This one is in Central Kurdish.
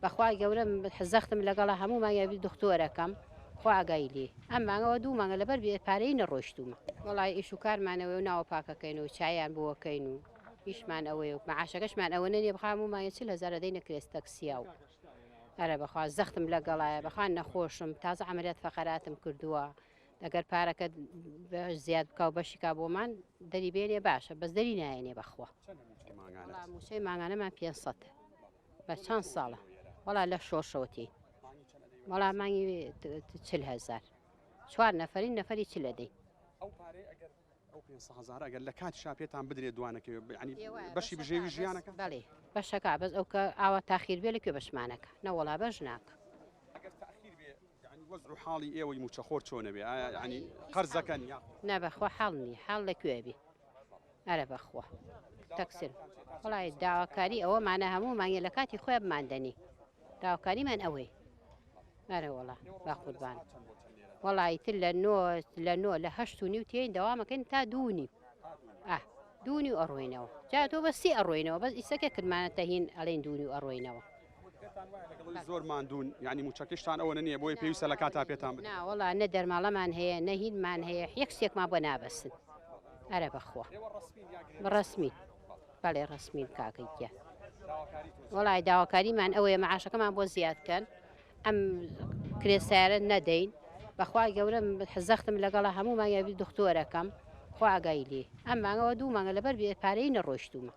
بەخوای گەورە زەختم لەگەڵە هەموو مانگێ دختۆرەکەم خوا ئاگای لێ ئەم مانگەوە دوو مانگە لەبەر بێ پارەی نەڕۆیشتوومە. وەڵای ئیش و کارمانەوەی و ناوە پاکەکەین و چایان بۆکەین و ئیشمان ئەوەیە و مەعاشەکەشمان ئەوەنە نیە بخوا هەموو مانگێ 40 هەزار دەینە کرێس تەکسیا و ئەرە بەخوا زەختم لەگەڵایە بەخوا نەخۆشم تازە عەمەلیات فەقەراتم کردووە ئەگەر پارەکە زیاد بکا و بەشیکا بۆمان دەری بێنێ باشە بەس دەری نایەنێ بەخوا موچەی مانگانەمان 500 بە چەند ساڵە وەڵا لە شۆڕشەوە تێین وەڵا مانگی 40 هەزار چوار نەفەرین نەفەری چل ئەدەین. ئەو پارەی ئەگەر ئەو 500 هەزارە ئەگەر لە کاتیشا پێتان بدرێت دوانەکەوێ یانی بەشی بژێوی ژیانەکە؟ بەڵێ بەشەکە بەس ئەو کە ئاوا تاخیر بێ لە کوێ بەشمانەکە نەوەڵا بەش ناکە. ئەگەر تاخیر بێ یانی وەزع و حاڵی ئێوەی مووچەخۆر چۆنە بێ ئایا یانی قەرزەکەن یا؟ نا بەخوا حاڵ نییە حاڵ لە کوێ بێ ئەرە بەخوا تەکسر وەڵای داواکاری ئەوەمانە هەموو مانگێ لە کاتی خۆیان بماندەنی داواکاریمان ئەوەی ئەرە وەڵا بەقوربان وەڵا ئیتر لە نۆ لە نۆ لە هەشت و نیو تێین دەوامەکەین تا دوو نیو ئاه دوو نیو ئەڕۆینەوە جا تۆ بە سێ ئەڕۆینەوە بەس ئیسەکە کردمانە هین ئەڵێن دوو نیو ئەڕۆینەوە. زۆر ماندوون یعنی موچەکەشتان ئەوەنە نییە بۆیە پێویستە لە کاتا پێتان بدرێت. نا وەڵا نە دەرماڵەمان هەیە نە هینمان هەیە یەک شتێکمان بۆ نابەسن ئەرە بەخوا ڕەسمین بەڵێ ڕەسمین کاکە گیان وەڵای داواکاریمان ئەوەیە مەعاشەکەمان بۆ زیاد کەن ئەم کرێ سیارە نەدەین بەخوای گەورە زەختم لەگەڵە هەموو مانگێ دختۆرەکەم خوا ئاگای لێ ئەم مانگەوە دوو مانگە لەبەر بێ پارەی نەڕۆیشتوومە.